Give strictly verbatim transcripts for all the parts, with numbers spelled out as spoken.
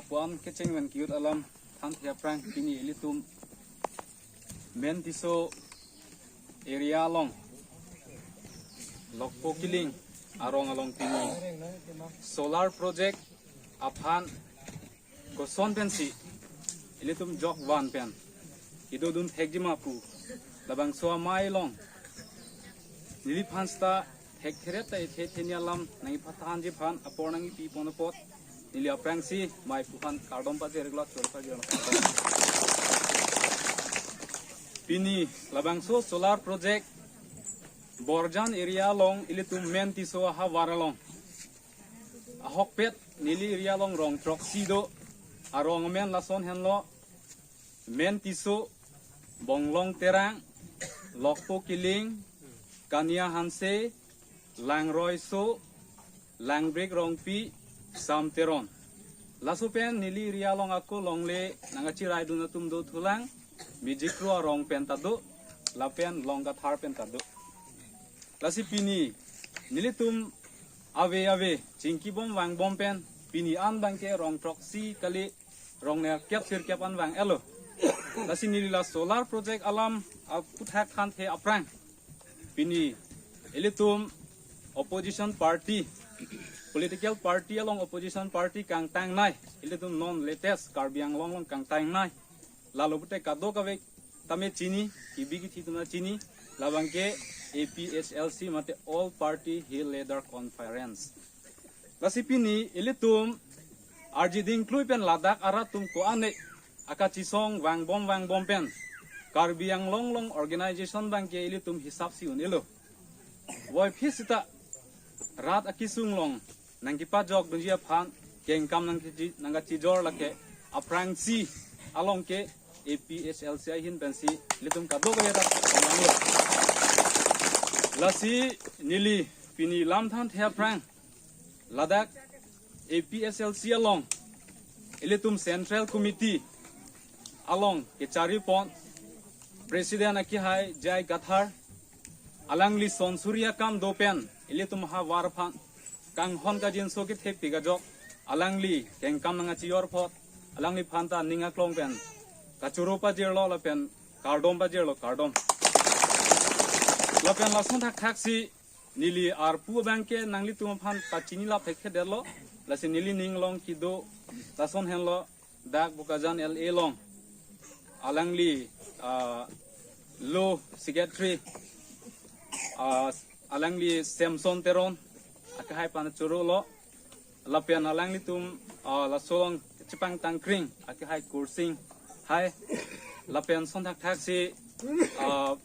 Pu-an kecheng pen ke-ot alam than the aphrang pini ilitum Men Tisso area along Lokpo Kiling arong along pini solar project aphan koson pensi ilitum jokvan pen kedodun thekji ma pu labangso amei along neliphan seta thektheret ta ethe theni alam nangkepathanji aphan apor nangkepi pon apot neli aphrangsi mei pu aphan kardom pajir-iklo, choro pajir-iklo. Pini labangso solar project Borjan area along ilitum Men Tisso ahavar along ahokpet neli area along rong throksi do. Arong amen lason henlo: Men Tisso, Bonglong Terang, Lokpo Kiling, Kania Hanse, Langroi So, Langbrik Rongpi, Sam Teron. Laso pen neli area along ako longle nangkachiraidun atum do thulang, Mijikro arong pen ta do, lapen Longkathar pen ta do. Lasi pini nelitum ave ave chingkibom vangbom pen pini an abangke rong throksi kali, rong nerkep sirkep an vang-etlo. Lasi neli la solar project alam aputhak than the aphrang pini ilitum opposition party, political party along opposition party kangtangnei, ilitum non latest Karbi Anglong along kangtangnei, lalo pute kadokave tame chini, kebi kethe atum ta chini, labangke A P H L C mate All Party Hill Leader Conference. Lasi pini ilitum arjiding klui pen ladak arat atum ko-an-e akachisong vangbom vangbom pen Karbi Anglong along organization abangke ilitum hisap si un-elo. Voiphit seta rat akesung along nangkepajokdunji aphan kengkam nangkechi-, nangkachijor lake aphrangsi along ke A P H L C ahin pensi ilitum kadokave rat konglang-lo. Lasi neli pini lam than the aphrang ladak A P H L C along ilitum Central Committee along kechari pon President akehai J I Kathar, alangli son suri akam do pen ilitum ahavar aphan kanghon kangjinso kethekpik ajok alangli kengkam nangkachijor apot alangliphan ta ning aklong pen kachoro pajir-iklo lapen kardom pajir-iklo, kardom. Lapen lason thakthaksi neli arpu abangke nanglitum aphan pachini lap thekthedetlo. Lasi neli ning along kedo lason henlo, dak Bokajan L A along alangli, ah, Law Secretary, ah, alangli Samson Teron akehai aphan chorolo. Lapen alanglitum, ah, laso along chepangtangkring akehai Kursing Hai. Lapen son thakthaksi, ah,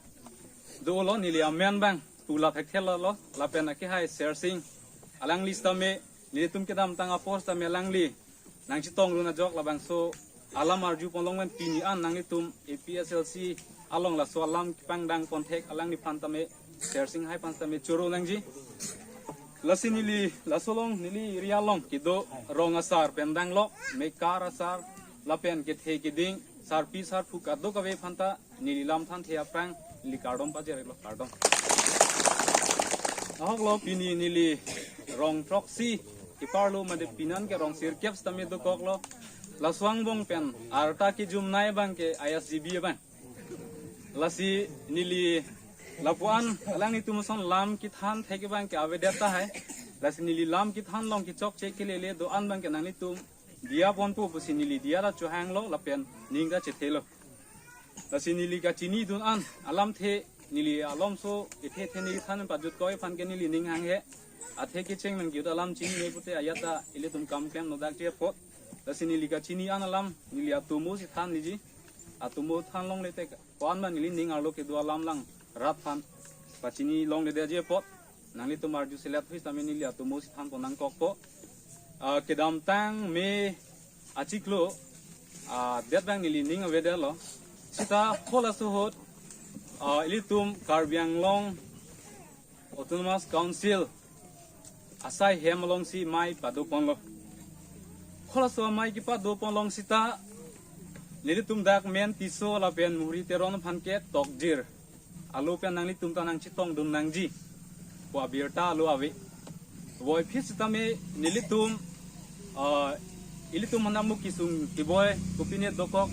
dolo, neli amen abang pu lap thekthelo, lapen akehai Sersing, alangli sitame nelitum kedamtang apor sitame alangli nangchetongdun ajok labangso alam arju ponlong pen pini an nanglitum A P H L C along laso alam kepangdang pon thek alangliphan tame, Sersing Hai aphan tame choro nangji. Lasi neli laso along neli area along kedo rong asar pen danglok, mekar asar lapen kethe keding, sarpi sarpo kadokave aphan ta neli lam than the aphrang neli kardom pajir-iklo, kardom. Ahoklo, pini neli rong throksi keparlo mate pini an ke rong sirkep sitame dokoklo. Laso angbong pen arta kejumnei abangke I S G B abang. Lasi neli lapu-an alanglitum ason lam kethan thek abangke avedet tahai. Lasi neli lam kethan along kechokche kelele do-an abangke nanglitum diya ponpo pusi neli diya ta chohanglo lapen ning ta chethelo. Lasi neli kachinidun an alamthe neli alomso ethe theni than pajutkok aphan ke neli ning hanghe. Athe kecheng pen ke-ot alam chinine pute ajat ta ilitum kam klem nodak ji apot. Lasi neli kachini an alam neli atomo si than nangji. Atomo than longle te ko-an ma neli ning arlo kedo alam lang rat aphan pachini longledetji apot nanglitum arju selet hui sitame neli atomo si than pon nangkokpo. Ah, kedamtang me achiklo, ah, det abang neli ning avedetlo. Seta halaso ahut, ah, ilitum Karbi Anglong Autonomous Council asai hem alongsi mei pado ponlo. Halaso amei kepado pon along seta nelitum dak Men Tisso lapen Muhri Teron aphan ke tokjir alo pen nanglitum ta nangchetongdun nangji pu abirta alo ave. Voiphit sitame nelitum, ah, Ilitum hanam mu kisung kiboi, kopine dokok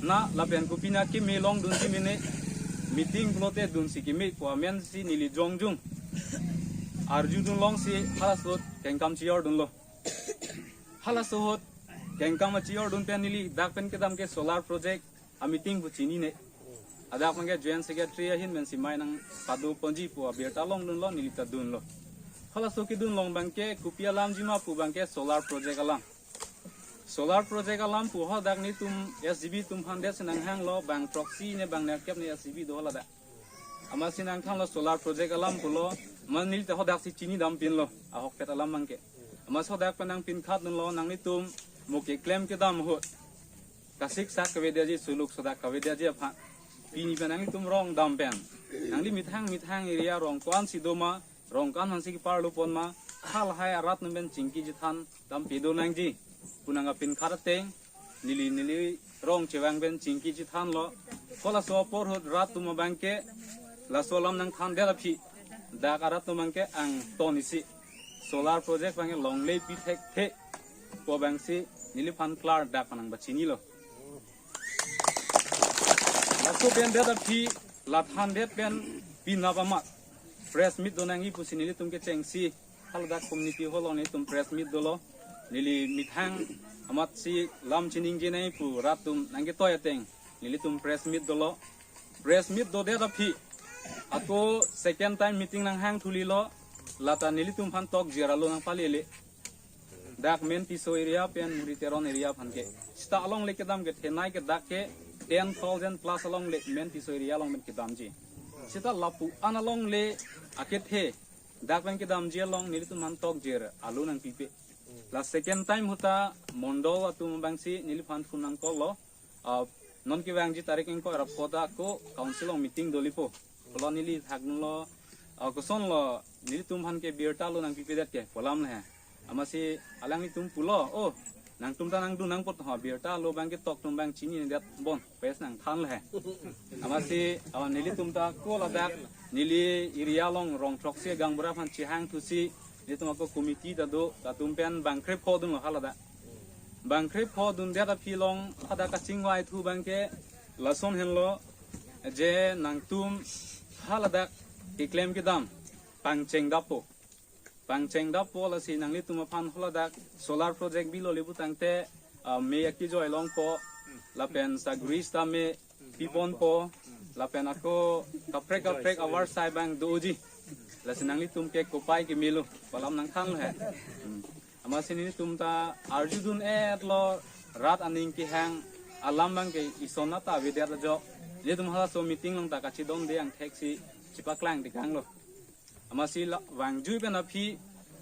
na lapen kopine keme longdunji mene, meeting pulote dunsi keme pu amen si neli jongjung arjudun longsi halaso ahut kengkam chejordunlo. Halaso ahut kengkam chejordun pen neli dak pen kedam ke solar project a meeting pu chinine. Hadak abangke joint secretary ahin pen si mai nangpado ponji pu abirta longdunlo, neli ta dunlo. Halaso kedun along abangke kopi alamji ma pu abangke solar project alam. Solar project alam pu hadak nelitum S G B atum aphan det si nanghanglo, bang throksi ne bang nerkep ne S G B do haladak. Amatsi nangthanlo solar project alam pulo, amat neli ta hadaksi chinidam pinlo, ahokpet alam abangke. Amatsi hadak pen nangpinkhatdunlo, nanglitum mo keklem kedam ahut kasiksak kavedetji, suluk sodak kavedetji aphan pini pen nanglitum rong dam pen, nangli methang methang area rong ko-ansi doma, rong ko-an aphansi keparlo pon ma, halahai arat atum pen chingki chethan dam pedo nangji pu nangkapinkhat ateng, neli neli rong chevang pen chingki chethanlo. Halaso apor ahut rat atum abangke laso alam nangthandet aphi, dak arat atum abangke angton isi solar project abangke longle pi thekthe pu abangsi neliphan klardak pen nangpachinilo. Laso pen det aphi, la thandet pen pinap amat press meet do nangji pusi nelitum kechengsi haladak community hall along nelitum press meet dolo. Neli methang amatsi lam chiningje nangji pu rat atum nangketoi ateng nelitum press meet dolo. Press meet dodet aphi, ako second time meeting nanghang thulilo, lata nelitum aphan tokjir alo nangpalele. Dak Mentiso area pen Muri Teron area aphan ke. Seta alongle kedam ke thenei ke dak ke ten thousand plus alongle Mentiso area along pen kedamji. Seta lapu-an alongle akethe dak pen kedamji along nelitum aphan tokjir alo nangpipe. La second time ahut ta mondol atum abangsi neliphan phone nang call lo. Ah, non kevangji tarik ingkoi ra pho ta ako council along meeting dolipo. Pulo neli thakdunlo, ah, kosonlo nelitum aphan ke birta lo nangpipedet ke pu alam le he. Amatsi alanglitum pulo, "Oh, nangtum ta nangdun nangpo ho, birta lo abangke tok atum abang chininedet bon," pu si nangthanlo he. Amatsi, ah, nelitum ta ako ladak neli area along rong throksi gaonbura aphan chehang thusi nelitum ako committee ta do, latum pen bang krepho dunlo haladak. Bang krepho dundet aphi along hadak kachingvai thu abangke lason henlo, je nangtum haladak keklem kedam pangchengdappo. Pangchengdappo, lasi nanglitum aphan haladak solar project bilo le pu tangte, ah, me akejoi longpo, lapen sagri sita me piponpo, lapen ako kaprek kaprek avarsai abang doji. Lasi nanglitum ke kopai kemelo pu alam nangthanlo he. Hmm. Amatsi nelitum ta arjudun-etlo, rat aning kehang alam abangke ison ata avedet ajok. Nelitum halaso meeting along ta kachedonde angthek si chepaklang tekanglo. Amatsi la vangjui pen aphi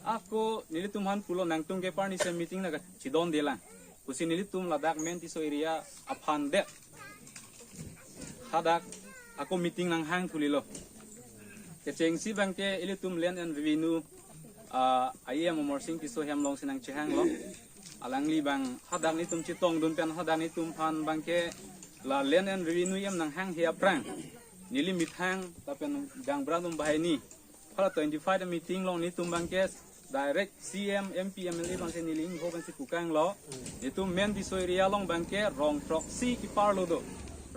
ako nelitum aphan pulo, "Nangtum ke parni se meeting nangkachedonde lang," pusi nelitum ladak Mentiso area aphan det hadak ako meeting nanghang thulilo. Kechengsi abangke ilitum Land and Revenue, ah, E M Amarsing Tisso hem alongsi nangchehanglo. Alangli abang hadak nelitum chetongdun pen hadak nelitum aphan abangke la Land and Revenue E M nanghanghe aphrang, neli methang lapen gaonbura atum banghini hala twenty-five meeting along nelitum abangke direct C M, M P, M L A abangsi neli ingho abangsi pukanglo. Nelitum Mentiso area along abangke rong throksi keparlo do.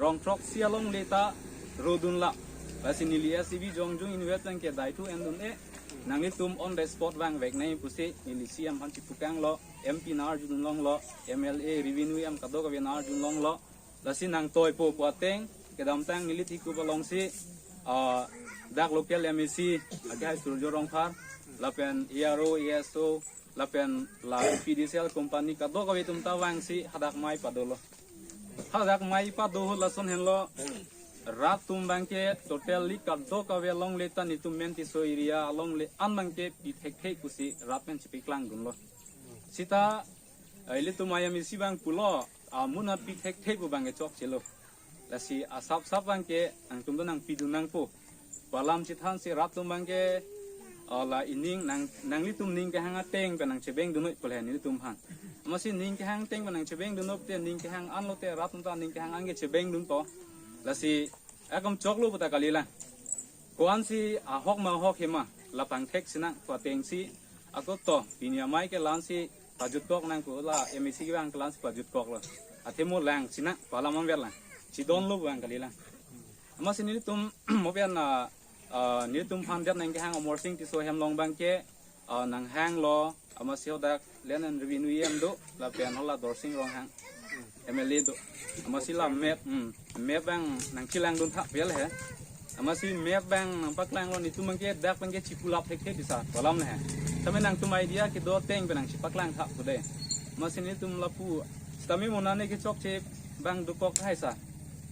Rong throksi alongle ta rodunlap. Lasi neli S G B jongjung inutvet abangke daithu endun-e. Nanglitum on the spot vangvek nangji pusi neli C M aphan chepukanglo, M P nang-arjudun longlo, M L A, Revenue E M kadokave nang-arjudun longlo. Lasi nangtoipo pu ateng, kedamtang neli thikhup alongsi, ah, dak local M A C, akehai Surjo Rongphar, lapen A R O, A S O, lapen la P D C L company kadokave atum ta vangsi hadak mei padolo. Hadak mei pado ahut lason henlo, rat atum abangke totally kadokave alongle ta nelitum Mentiso area alongle an abangke pi thekthe pusi rat pen chepaklangdunlo. Sita, eh, ilitum M A C abang pulo, amun api thekthe pu abangke chokchelo. Lasi asapsap abangke nangtum do nangpidun nangpo pu alam chethansi rat atum abangke, oh, la ining nang, nanglitum ning kehang ateng pen nangchebengdun noi pu le nelitum aphan. Amatsi ning kehang ateng pen nangchebengdun noi te ning kehang anlote rat atum ta ning kehang anke chebengdunpo. Lasi akam choklo pu ta kalilang. Ko-ansi ahok ma ahokhe ma, la pangthek sinang pu atengsi, ako to, pini amei ke la-ansi pajutkok nang pu la M A C kevang kelang si pajutkoklo. Athe mo lang sinang pu alam anver lang. Chidonlo pu vang kalilang. Amatsi nelitum mo pen, ah, ah, nelitum phan det nangkehang Amarsing Tisso ahem along abangke, ah, nanghanglo, amatsi hadak Land and Revenue E M do, lapen hala Dorsing Ronghang M L A do. Amatsi la map, hmm, map abang nangkelangdun thapvel he. Amatsi map abang nangpaklanglo, nelitum abangke dak abangke chipulap thekthe bisa pu alam le he. Tame nangtum idea kedo ateng pen nangchipaklang thap pu de. Amatsi nelitum lapu, sitame mo nane kechokche abang dokok hai sa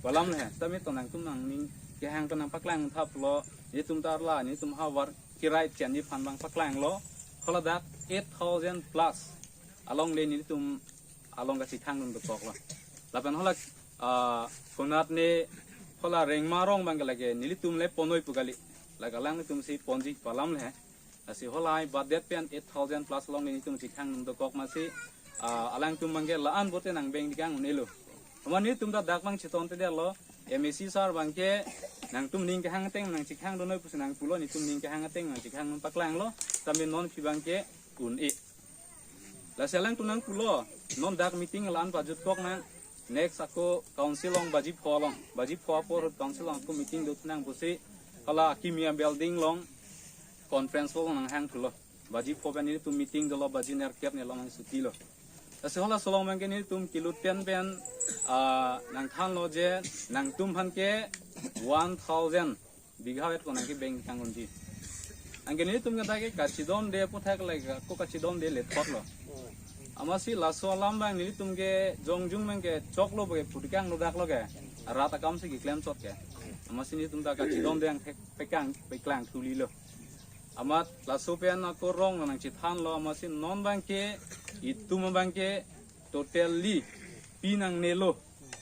pu alam le he. Sitame to nangtum nangning kehang pen nangpaklang thaplo, nelitum ta arla, nelitum havar kirai chenji aphan abang paklanglo. Hala dak eight thousand plus alongle nelitum along kachethangdun dokoklo. Lapen hala, ah, konat ne hala Rengma arong abangke lake nelitum le ponnoi pu kali. Lake alanglitum si ponji pu alam le he. Lasi halahai badet pen eight thousand plus alongle nelitum chethangdun dokok amatsi, ah, alangtum abangke la-an bote nangbeng dikang un-elo. Amat nelitum ta dak abang chetontedetlo, M A C sir abangke nangtum ning kehang ateng nangchethangdunnoi pusi nangpulo, nelitum ning kehang ateng nangchethangdun paklanglo, tame non aphi abangke un-e. Lasi alangtum nangpulo, non dak meeting la-an pajutkok nang, next ako council along baji pho along, baji pho apor ahut council along ako meeting dothu nang pusi, hala Kimia building along conference hall nanghangthulo. Baji pho pen nelitum meeting dolo, baji nerkep ne along sutilo. Lasi halaso along abangke nelitum kelut pen pen, ah, nangthanlo je nangtum aphan ke one thousand bigha vet ko nangkebeng kangdunji. Anke nelitum ke dak ke kachidonde aputhak lake ako kachidonde lethotlo. Amatsi laso alam abang nelitum ke jongjung abangke choklo abangke pudikang lodak lo ke. Rat akam si keklem chot ke. Amatsi nelitum ta kachidonde angthek pekang peklang thulilo. Amat laso pen ako rong nangchethanlo, amatsi non abangke itum abangke totally pi nangnelo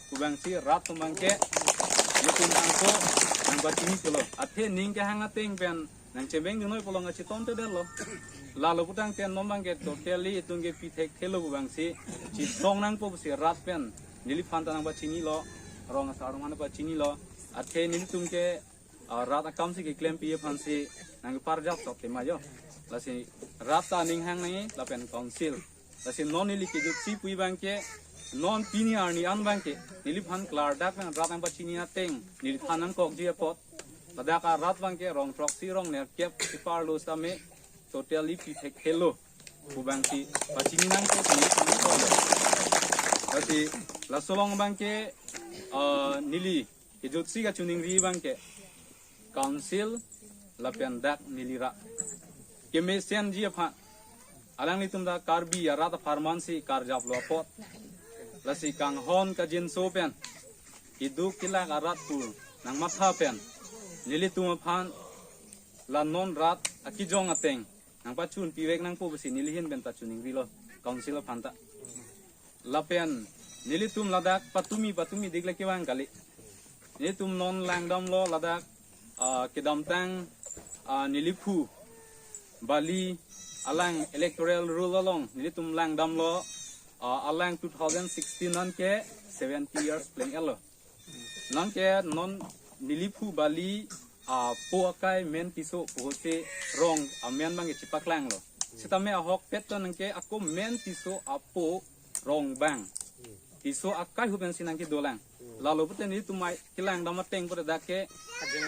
pu abangsi rat atum abangke nelitum angko nangpachini pulo. Athe ning kehang ateng pen nangchebengdunnoi pu along kachetontedetlo. Lalo putangte non abangke totally itum ke pi thekthelo pu abangsi chetong nangpo pusi rat pen neliphan ta nangpachinilo, rong asar rong aphan pachinilo. Athe nelitum ke, ah, rat akam si keklempi aphansi nangparjap sok tema jo. Lasi rat ta aning hang nangji lapen council. Lasi non neli kejutsi pu abangke, non pini arni an abangke neliphan klardak nang rat nangpachini ateng neliphan nangkokji apot, ladak arat abangke rong throksi rong nerkep si parlo sitame totally pi thekthelo pu abangsi pachini nangkok, neliphan nangkoklo. Lasi laso along abangke, ah, neli kejutsi kachiningri abangke council lapen dak neli rat kemesenji aphan, alanglitum ta Karbi arat apharman si karjaplo apot, lasi kanghon kajinso pen keduk kelak arat pu nangmatha pen nelitum aphan la non rat akejong ateng nangpachun pivek nangpo pusi neli ahin pen ta chiningrilo council aphan ta. Lapen nelitum ladak patumi patumi dik le kevang kali. Nelitum non langdamlo ladak, ah, kedamtang, ah, neliphu Bali alang electoral roll along nelitum langdamlo, ah, alang two thousand sixteen anke seventy years pleng-etlo. Anke non neliphu Bali apo akai Men Tisso pusi rong amen abangke chipaklanglo. Sitame ahokpet to anke ako Men Tisso apo rong abang Tisso akai ahut pensi nangkedolang. Lalo pute nelitum mai kelangdam ateng pute dak ke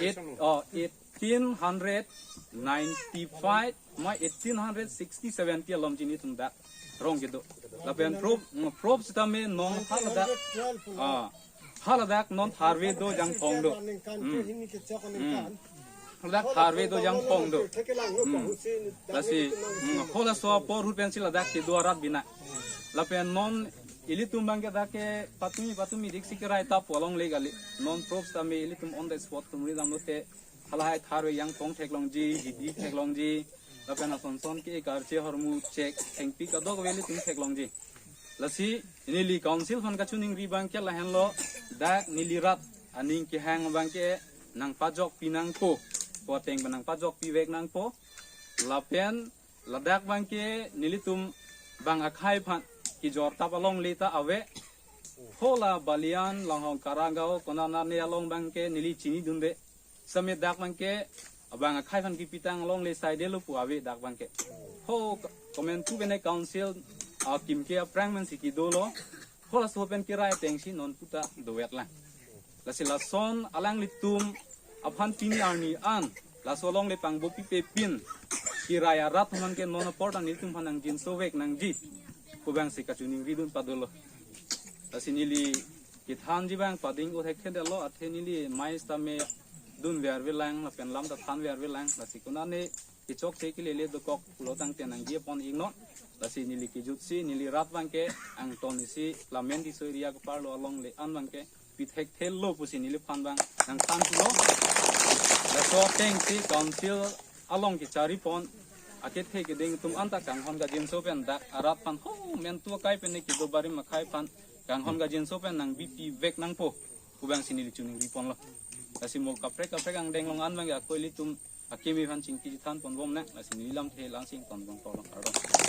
eight, oh, eighteen hundred ninety-five ma eighteen hundred sixty seventy alom si nelitum dak rong kedo. Lapen proof, mm, proof sitame non haladak, ah, haladak non tharve do jangphong do. Hmm. Hmm. Haladak tharve do jangphong do. Hmm. Lasi, hmm, halaso apor ahut pensi ladak kedo arat bina. Lapen non ilitum abangke dak ke patumi patumi dik si kerai ta pu alongle kali. Non proof sitame ilitum on the spot tumri damlote halahai tharve jangphong theklongji, hidi theklongji, lapen asonson ke karche hormu chek thengpi kadokave ilitum theklongji. Lasi neli council aphan kachiningri abangke lahenlo, dak neli rat aning kehang abangke nangpajokpi nangpo, pu ateng pen nangpajokpivek nangpo. Lapen ladak abangke nelitum bang akhei aphan kejor tap alongle ta ave. Hala Balian, Langhong, Karanggaon, konat arni along abangke neli chinidunde. Sitame dak abangke abang akhei aphan kepitang alongle saidelo pu ave dak abangke. Ho komantu bene council akim ke aphrang pensi kedolo. Halaso pen kerai atengsi non puta dovet lang. Lasi lason alanglitum aphan pini arni an laso alongle pangbopi pepin kerai arat atum ke non apor ta nelitum aphan nangjinsovek nangji pu abangsi kachiningri dun padolo. Lasi neli kethanji abang pading uthek thedetlo, athe neli mai sitame dunver avelang lapen lam ta thanver avelang. Lasi konane kechok se kelele dokok pulo tangte nangji apon ingno. Lasi neli kejutsi neli rat abangke angton isi Lamen Tisso area keparlo alongle an abangke pithekthelo pusi neliphan abang nangthan pulo. Laso atengsi council along kecharipon akethe keding atum anta kanghon kajinso pen dak arat aphan ho mentu akai pen ne kedo barim akhei aphan kanghon kajinso pen nangbipi vek nangpo pu abangsi neli chiningri ponlo. Lasi mo kaprek kaprek angdeng along an abangke ako ilitum akimi aphan chingki chethan ponbom nang. Lasi neli lamthe la-an si ington ponpo lo, kardom.